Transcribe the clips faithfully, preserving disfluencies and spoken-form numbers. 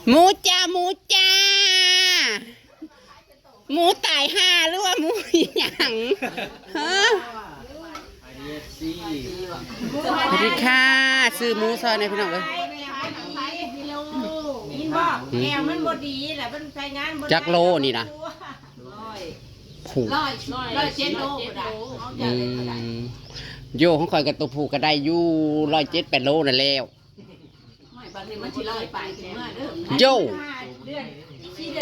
หมูจ้า หมูจ้า หมูตายห่าหรือว่าหมูอีหยัง ฮะ สวัสดีค่ะ ซื้อหมูซอยในพี่น้องเอ้ย กินบ่แอวมันบ่ดีแหละมันใช้งานบ่ได้ จักโลนี่นะ ร้อย ผูก ร้อยร้อยเจ็ดโลก็ได้เอา อื จากเลยก็ได้ มโยของข่อยกับตัวผูกก็ได้อยู่ร้อยเจ็ดแปดโลนั่นแล้ว ไม่บางทีมันสิร้อยไปถึงเมื่อเด้อ โย่ เดือน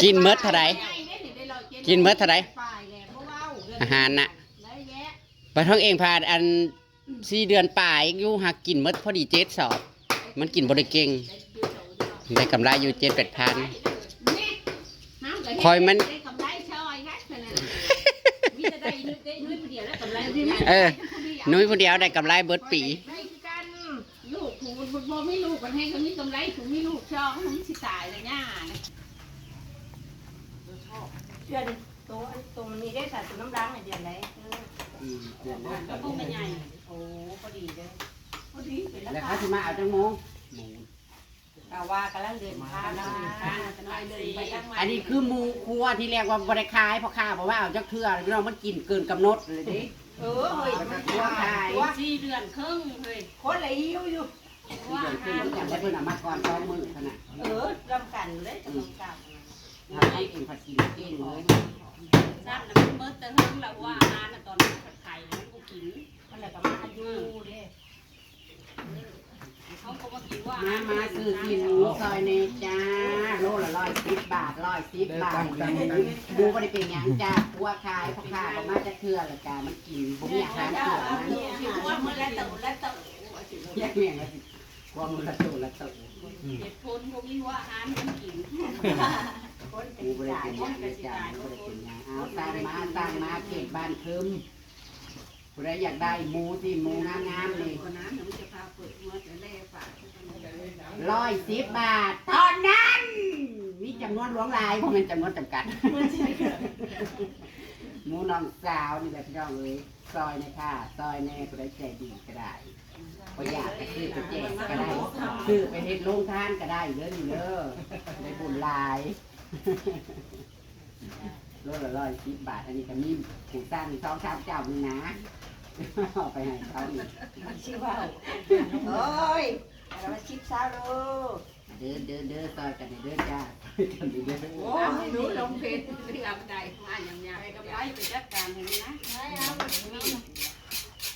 กินเมิดเท่าใด ได้ได้ได้ร้อยเจ็ด กินเมิดเท่าใด ไปแล้วเพราะว่าเดือน อาหารน่ะ ได้แยะ ไปท้องเองผ่านอันสี่เดือนปลายอยู่หากินเมิดพอดีเจ็ดสอบ มันกินบ่ได้เก่ง ได้กำไรอยู่เจ็ดแปดพัน นี่น้ำก็ คอยมัน ได้กำไรซอยนะขนาดนั้นมีแต่ได้ได้ด้วยผู้เดียวแล้วกำไร เออ นุ้ยผู้เดียวได้กำไรเบิดปี ได้คือกันลูกผู้บ่มีลูกมันให้ก็มีกำไรผู้มีลูกซองมันสิตายแล้วย่านะเดือนตัวตัวมันมีได้สารตัวน้ำล้างในเดือนไหน อืมเดือนหน้า ก็พวกมันใหญ่โอ้พอดีเลยพอดีเป็นรา แล้ว คา เขาสิมาเอาจังโมง กะว่ากำลังเดินทางเดินทางจะน้อยเดินไปทางใหม่ อันนี้คือหมูครัวที่เรียกว่าบ่ได้ขายเพราะข้าบอกว่าเอาจักเทื่อพี่น้องมันกินเกินกำหนดเลยเด้ เออเฮ้ย เอาจักครัวขาย สี่เดือนครึ่งเฮ้ยคนละหิวอยู่ ที่เดินขึ้นมันอยากได้เพิ่นเอามาก่อนสองมื้อขนาด เออลำกันเลยจะลำกัน เอาให้กินผัดกินกินเลย นั่นน่ะมันเมิดแต่เฮิงละว่าอาหารน่ะตอนนั้นผัดไข่มันกูกินมันเลยก็มาอยู่เด้ เขาก็มากินว่า มามาซื้อกินหมูซอยเนจ้า โลละร้อยสิบบาทร้อยสิบบาท ตั้งตั้งตั้ง หมูบ่ได้เป็นหยังจ้าครัวขายเพราะข้าก็มาจะเทื่อละจ้ามันกินบ่มีอาหารเทื่อมัน ที่ว่ามันละเต๋อละเต๋อ แยกแม่งละสิครัวมันละโตละโต เหตุผลพวกนี้ว่าอาหารมันกิน หมูบ่ได้เป็นหยังเลยจ้าหมูบ่ได้เป็นหยังเอาตั้งมาตั้งมาเขตบ้านเคิมผู้ใดอยากได้หมูที่หมูงามๆนี่ คนนั้นมันจะพาเปิดมาแต่แรกฝาก ร้อยสิบบาทเท่านั้น มีจำนวนหลวงหลายเพราะมันจำนวนจำกัด หมูน้องสาวนี่แหละพี่น้องเอ้ยซอยในค่ะซอยแน่ผู้ใดใจดีก็ได้ก็อยากไปซื้อไปแจกก็ได้ซื้อไปเฮ็ดโรงทานก็ได้เด้อนี่เด้อได้บุญหลายโลละร้อยสิบบาทอันนี้ก็มีผู้สร้างอีกสองสามเจ้านี่นะเอาไปให้เขานี่ ชิว่าโอ้ยเรามาชิปซาวโล เดินเดินเดินซอยกันเดินจ้าซอยกันเดิน โอ้ยหนูลงเพจที่ลำใดมาอย่างเนี้ยไปกับไลฟ์ไปจัดการอย่างนี้นะ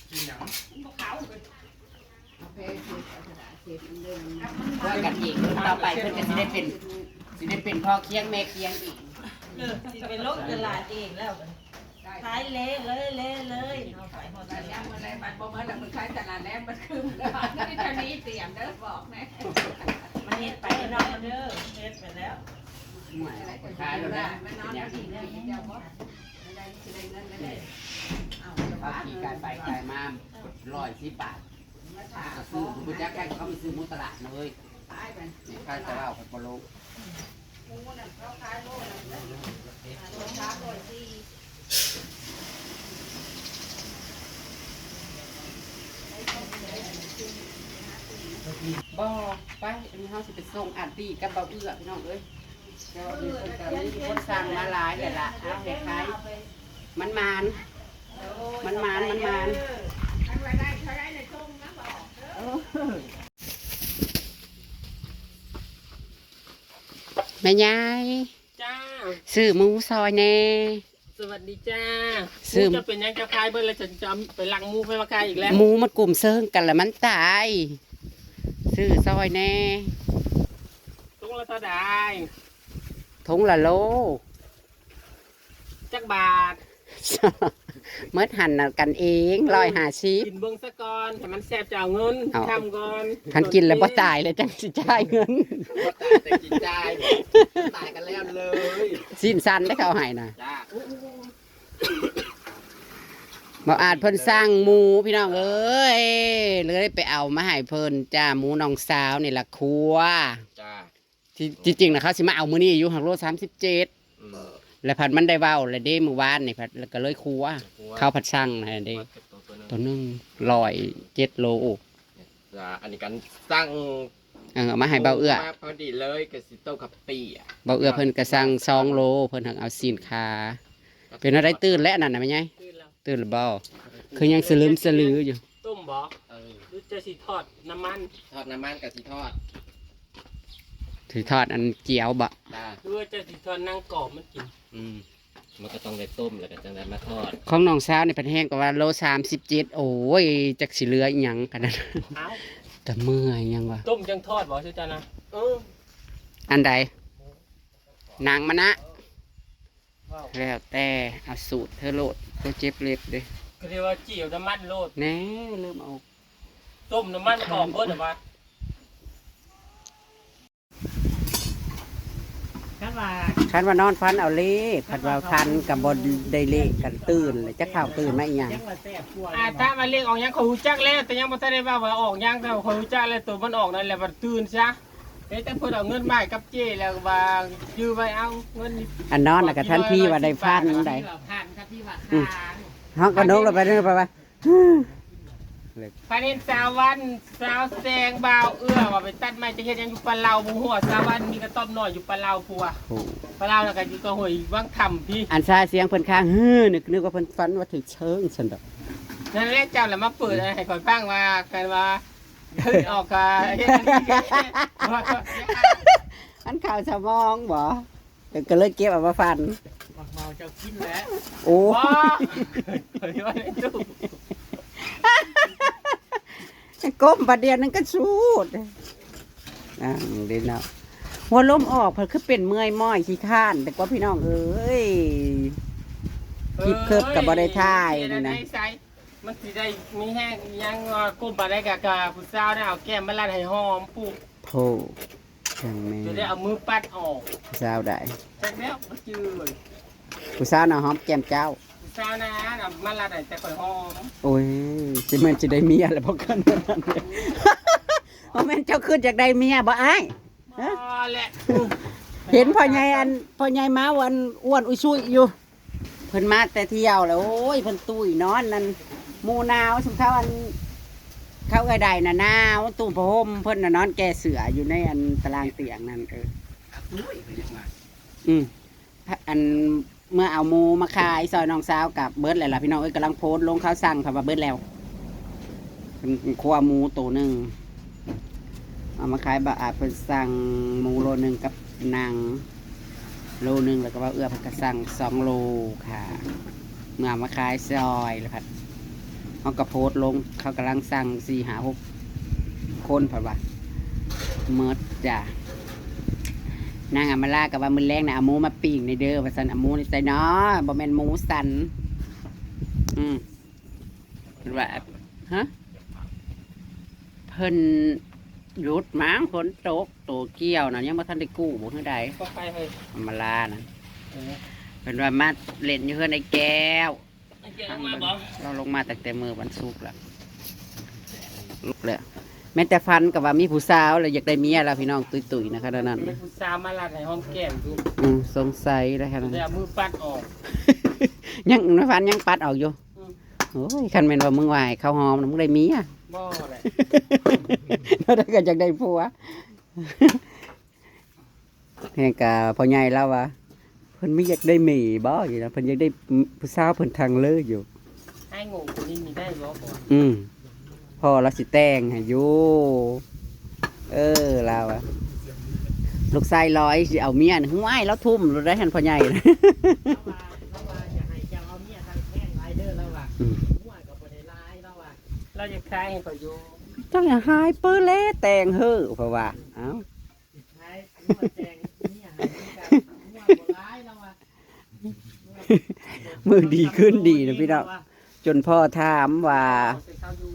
กินหยัง มันบอกเขาเลย ซอยกันเองต่อไปเพิ่นก็สิได้เป็นสิได้เป็นพ่อเคียงแม่เคียงอีก เออสิเป็นโรคตลาดเองแล้วขายเละเลยเละเลยเอาไปหมด แต่ แล้ว ย่างมันแรงมันบ่เมื่อแต่มันคล้ายตลาดแรงมันคือมันนี่เท่านี้เตรียมเด้อบอกแม่ มันเฮ็ดไปนอกเด้อเฮ็ดไปแล้ว ขายแล้วนะ มันนอนมันดีแล้วเจ้าบ่ไม่ได้สิได้เงินไม่ได้เอา เขาขี่กายไปกายมาร้อยสิบบาท มาถาม ก็ซื้อผมจักกันเขาไปซื้อหมูตลาดนะเว้ย ตายไป นี่ข้าจะเล่าไปปะโล หมูนั่นเขาขายโลละสองสามร้อยสี่ บ่ไปอันนี้เฮาสิไปส่งอาร์ตี้กับเบาเอื้อพี่น้องเอ้ยเดี๋ยวมีคนสั่งมาหลายเลยล่ะเอาให้ขายมันมานมันมานมันมาน ทั้งรายได้เขาได้ในช่วงนะบอก แม่ยาย จ้า ซื้อหมูซอยแน่ สวัสดีจ้า ซื้อ หมูจะเป็นยังจะขายเบิ่แล้วจะจะไปลังหมูไปมาขายอีกแล้ว หมูมันกลุ่มเซิงกันละมันตาย ซื้อซอยแน่ ถุงละเท่าใด ถุงละโล จักบาท เมิดหั่นน่ะกันเองร้อยห้าสิบ กินเบิ่งซะก่อนให้มันแซ่บจะเอาเงิน เอา ทำก่อน คันกินแล้วบ่ตายเลยจังสิจ่ายเงิน แต่กินจ่ายตายกันแล้วเลย สิ้นสั้นได้เขาให้นะ จ้า บ่อาจเพิ่นสั่งหมูพี่น้องเอ้ยเลยไปเอามาให้เพิ่นจ้าหมูน้องสาวนี่ละครัว จ้า ที่ที่จริงนะเขาสิมาเอามื้อนี้อยู่หักโลสามสิบเจ็ด อืม แล้วพัดมันได้เว้าแล้วเด้มื้อวานนี่พัดแล้วก็เลยครัว ครัว เขาพัดสั่งให้เด้ มาเก็บตัวตัวหนึง ตัวหนึงร้อยเจ็ดโล จ้าอันนี้กันสั่ง เออ เอามาให้เบาเอื้อ มาพอดีเลยกับสิโตกับปีอ่ะ เบาเอื้อเพิ่นก็สั่งสองโล เพิ่นหักเอาสินค้า เป็นอะไรตื่นแล้วนั่นน่ะแม่ใหญ่ ตื่นแล้ว ตื่นหรือบ่คือยังสลืมสลืออยู่ ต้มบ่ เออ หรือจะสิทอดน้ำมัน ทอดน้ำมันกับสิทอด สิทอดอันเจียวบ่ จ้า หรือว่าจะสิทอดนางกอบมันกิน อืมมันก็ต้องได้ต้มแล้วก็จังนั้นมาทอด ของน้องสาวนี่เพิ่นแฮงกว่าโลสามสิบเจ็ด โอ้ย จักสิเหลืออีหยังขนาดนั้น เอ้า แต่เมื่อยยังวะ ต้มจังทอดบ่ชื่อจ้านะ เออ อันใดหนังมันนะ ว้าว แล้วแต่เอาสูตรเธอโลดตัวเจ็บเล็บเด้ ก็เรียกว่าจี่ยวน้ำมันโลด แน่เริ่มเอา ต้มน้ำมันมันออกเบิดหรือว่า คันว่า คันว่านอนฝันเอาเลขคันว่าฝันกับบ่ได้เลขกันตื่นเลยจะเข้าตื่นมาอีหยัง จังว่าแซ่บกว่า อ่าถ้ามาเลขออกยังเขารู้จักแล้ว แต่ยังบ่ทันได้ว่าว่าออกยังแต่เขารู้จักแล้วตัวมันออกนั่นแหละมันตื่นซะเอ้ยแต่เพิ่นเอาเงินมาให้กับเจ้แล้วว่ายื้อไว้เอาเงินนี่ อันนอนน่ะก็ทันทีว่าได้ฝันได้ ที่ว่าผ่านคันที่ว่า อืม ค้าง เฮาก็นกลงไปเด้อไปว่า พันเห็นสาววันสาวแซงบ่าวเอื้อว่าไปตัดไม้จะเฮ็ดหยังอยู่ปะเลาบ่ฮู้ว่าสาววันมีกระต๊อบน้อยอยู่ปะเลาผัว โอ้ ปะเลาแล้วก็อยู่กับห้วยวังถ้ำพี่ อันซาเสียงเพิ่นค้างฮือนึกนึกว่าเพิ่นฝันว่าถึกเชิงซั่นดอก นั่นแหละเจ้าแหละมาเปิดให้ข่อยฟังว่ากันว่าเฮ้ยออกกะเฮ็ดอันนี้ อันข่าวสมองบ่ก็เลยเก็บเอามาฝัน บักเมาเจ้ากินแล้ว โอ้ ว้าเฮ้ยว่าเล่นตู้ ก้มบาดเดียวนึงก็สูดอ่าเด่นเนาะหัวลมออกเพิ่นคือเป็นเมื่อยม้อยขี้ข้านแต่กว่าพี่น้องเอ้ย คลิปเคิบกับบ่ได้ถ่ายนี่นะ มันสิได้มีแฮงยังว่าก้มไปได้กะกะผู้สาวได้เอาแก้มมาลัดให้หอมปุ๊บ โพจังแม่ จะได้เอามือปัดออก สาวได้ จักแล้วบ่จืด ผู้สาวน่ะหอมแก้มเจ้า ผู้สาวนะเอามาลัดให้แต่ข่อยหอม โอ้ยสิแม่นสิได้เมียแล้วบ่กันนั้นบ่แม่นเจ้าขึ้นจากได้เมียบ่อ้าย พอแหละ เห็นพ่อใหญ่อันพ่อใหญ่มาวันอ้วนอุ้ยซุยอยู่ เพิ่นมาแต่เที่ยวแล้วโอ้ยเพิ่นตุ้ยนอนนั่นหมู่หนาวสมเขาอัน เขาเอื้อยใดน่ะหนาวตู้ผ้าห่มเพิ่นน่ะนอนแก้เสืออยู่ในอันตารางเตียงนั่นเออ อุ้ยก็ยังมา อืมอันเมื่อเอาหมูมาขายซอยน้องสาวกับเบิดแล้วล่ะพี่น้องเอ้ยกำลังโพสต์ลงเขาสั่งค่ะว่าเบิดแล้วเป็นครัวหมูตัวหนึ่งเอามาขายบ่อาจเพิ่นสั่งหมูโลหนึ่งกับหนังโลหนึ่งแล้วก็ว่าเอื้อเพิ่นก็สั่งสองโลค่ะ เมื่อเอามาขายซอยแล้วพัดเขาก็โพสต์ลงเขากำลังสั่งสี่ห้าหกคนพัดว่าเมิดจ้ะ นางอำมาลาก็ว่ามื้อแลงนะเอาหมูมาปิ้งในเด้อว่าซั่นเอาหมูนี่ใส่เนาะบ่แม่นหมูสัน อืมเพิ่นว่าฮะเพิ่นหยุดมั้งฝนตกโตเกี่ยวนะยังบ่ทันได้กู้บ่คือใด ก็ไปเฮ้ย อำมาลานะ เออ เพิ่นว่ามาเล่นอยู่เฮือนไอ้แก้ว ไอ้แก้วลงมาบ่ เราลงมาตั้งแต่มื้อวันศุกร์ละลุกแล้วแม้แต่ฝันก็ว่ามีผู้สาวแล้วอยากได้เมียแล้วพี่น้องตุ้ยๆนะคะนั่น มีผู้สาวมาลัดให้หอมแก้มดู อืมสงสัยแล้วค่ะ เดี๋ยวเอามือปัดออก ยังในฝันยังปัดออกอยู่ อืม โอ้ยคันแม่นว่ามึงว่าให้เขาหอมนะมึงได้เมีย บ่แหละ แล้วก็อยากได้ผัวแห่งกะพ่อใหญ่เล่าว่าเพิ่นมีอยากได้เมียบ่อยู่นะเพิ่นอยากได้ผู้สาวเพิ่นทางเลยอยู่ ไอ้โง่คนนี้มีได้บ่บ่ อืมพ่อเราสิแต่งให้อยู่เออลาวอะลูกชายร้อยสิเอาเมียน่ะห้วยแล้วทุ่มเราได้หันพ่อใหญ่นะ แล้วว่าอย่าให้เจ้าเอาเมียทางแพงหลายเด้อแล้วว่า อืม หัวก็บ่ได้หลายแล้วว่า เราอยากขายให้เขาอยู่ เจ้าอย่าหายเปิ้ลแล้วแต่งเฮ้อเพราะว่าเอ้า ขายหัวแตงเมียให้กับหัวบ่หลายแล้วว่า มือดีขึ้นดีนะพี่น้องจนพ่อถามว่า ใส่เขาอยู่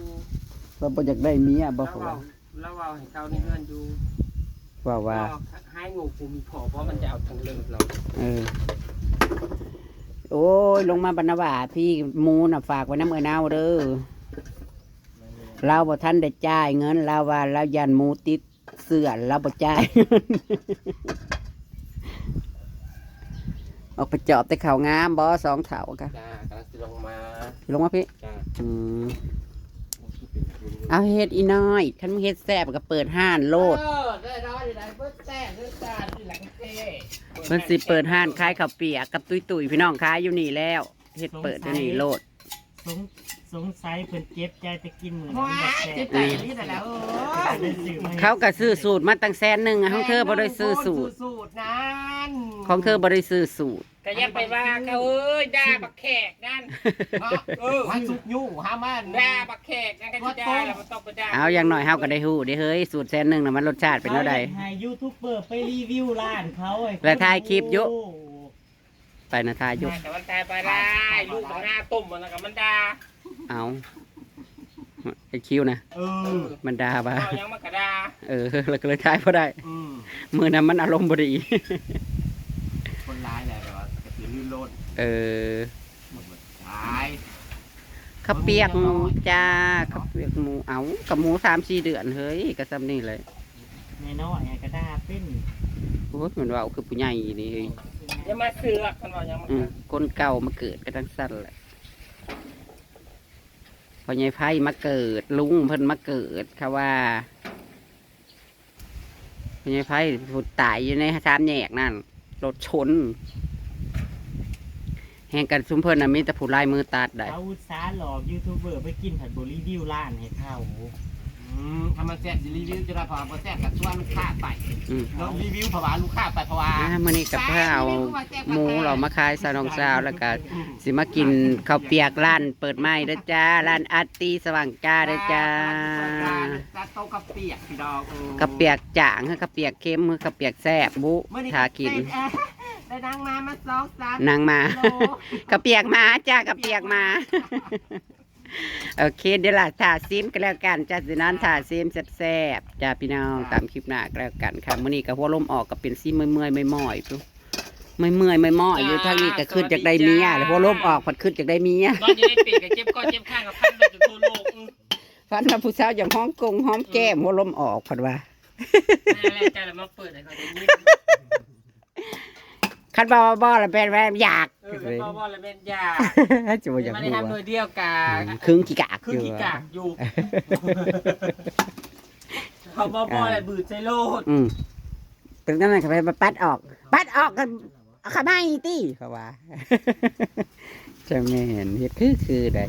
เราบ่อยากได้เมียบ่ เรา เขา เว้า ว่า เราเว้าให้เขาในเฮือนอยู่ ว่าว่า ให้โง่กูมีพอเพราะมันจะเอาทางเลิกเรา เออ โอ้ย ลงมาบรรณวาพี่หมูน่ะฝากไว้น้ำเอือเน่าเด้อเราบ่ทันได้จ่ายเงินเราว่าเรายันหมูติดเสื้อเราบ่จ่าย ออกไปจอบแต่เขาวงามบ่สองเถากะ จ้ากำลังสิลงมา ลงมาพี่ จ้า อืม โอ้ยเป็นบุญ เอาเฮ็ดอีน้อย คันมึงเฮ็ดแซ่บก็เปิดห้านโลด เออได้ร้อยได้เบิดแซ่บเบิดจานนี่แหละเจ๊ เพิ่นสิเปิดห้านขายข้าวเปียกกับตุ้ยๆ พี่น้องขายอยู่นี่แล้ว เฮ็ดเปิดอยู่นี่โลด สงสงสัยเพิ่นเจ็บใจไปกินมื้อ ว้า นั้น ย แซ่ เจ๊ บ ใจนี่แหละเออ ได้ซื้อมาให้ เขาก็ซื้อสูตรมาตั้งแสนหนึ่งอะ ของเธอบ่ได้ซื้อสูตร สูตรนั้น ของเธอบ่ได้ซื้อสูตร ก็อย่าไปว่าเขาเอ้ยด่าบักแขกนั่น เนาะเออวันสุกยู้หามัน ด่าบักแขกนั่นก็จะด่าแล้วมันต้องไปด่า เอาอย่างน้อยเฮาก็ได้ฮู้เด้เฮ้ย สูตรแสนหนึ่งน่ะมันรสชาติเป็นเท่าใด ให้ยูทูบเบอร์ไปรีวิวร้านเขาไอ้ แล้วถ่ายคลิปอยู่ ไปนะถ่ายอยู่ แต่มันตายไปได้ลูกของหน้าต้มมันแล้วก็มันด่า เอาไอ้คิวนะ เออ มันด่าบ่า เอายังมากระด่า เออ แล้วก็เลยถ่ายบ่ได้ อืม มื้อนั้นมันอารมณ์บ่ดี คนร้ายแหละแบบว่ากระตือรือร้น เออ ตาย ข้าวเปียกหมูจ้าข้าวเปียกหมู เอากับหมูสามสี่เดือนเฮ้ยก็ซ้ำนี่เลย แม่น้อยก็ด่าเป็น โอ้ยมันเว้าคือผู้ใหญ่นี่เฮ้ย อย่ามาเสือกกันว่ายังมา อืมคนเก่ามาเกิดก็จั่งซั่นแหละ พ่อใหญ่ไพมาเกิด ลุงเพิ่นมาเกิดค่ะว่า พ่อใหญ่ไพผู้ตายอยู่ในสามแยกนั่น รถชน แห่งกันซุมเพิ่นน่ะมีแต่ผู้ลายมือตัดได้ เขาอุตส่าห์หลอกยูทูบเบอร์ไปกินผัดบรีวิวร้านให้เขา อืมถ้ามันแซ่บสิรีวิวจะได้เพราะว่าบ่แซ่บกับตัวลูกค้าไป อืม เรารีวิวเพราะว่าลูกค้าไปเพราะว่า อ่ามื้อนี้กับข้าวหมูเรามาขายซาวน้องสาวแล้วก็สิมากินข้าวเปียกร้านเปิดใหม่เด้อจ้า ร้านอาร์ตี้สว่างจ้าเด้อจ้า จัดโต๊ะข้าวเปียกพี่น้องเออ ข้าวเปียกจ่างคือข้าวเปียกเค็มคือข้าวเปียกแซ่บบุ เมื่อนี้ ถ้ากิน ได้นางมามาสองสาม นางมา โล ข้าวเปียกมาจ้าข้าวเปียกมา โอเคเดี๋ยวล่ะถ้าซิมก็แล้วกันจ้าสินั้นถ้าซิมแซ่บๆจ้าพี่น้องตามคลิปหน้าก็แล้วกันค่ะมื้อนี้ก็หัวลมออกก็เป็นซีเมื่อยๆม่อยๆปุ๊บเมื่อยๆม่อยๆอยู่ทางนี้ก็คืออยากได้เมียแล้วหัวลมออกพัดคืออยากได้เมีย ตอนอยู่ในปีกกับเจ็บก้อนเจ็บข้างกับพันไปจนทั่วโลกอือ พันว่าผู้สาวอย่างฮ้องกงหอมแก้มหัวลมออกพัดว่า แม่แรงใจแล้วมาเปิดให้เขาได้ยิน คันบ่บ่บ่ละเป็นแม่อยาก เออแล้วก็ว่าแล้วแม่นยา จะบ่อยาก ไม่ได้ รู้ ทำโดยเดียวกัน อืมครึ่งขี้กาก คือ อยู่ ขี้กากอยู่ เขาบ่บ่อะไรบืดใส่โลด อืมเป็นนั่นแหละเขาไปปัดออก ปัดออกกันเอาเข้ามาอีกตี้เขาว่าจะแม่นเฮ็ดคือคือได้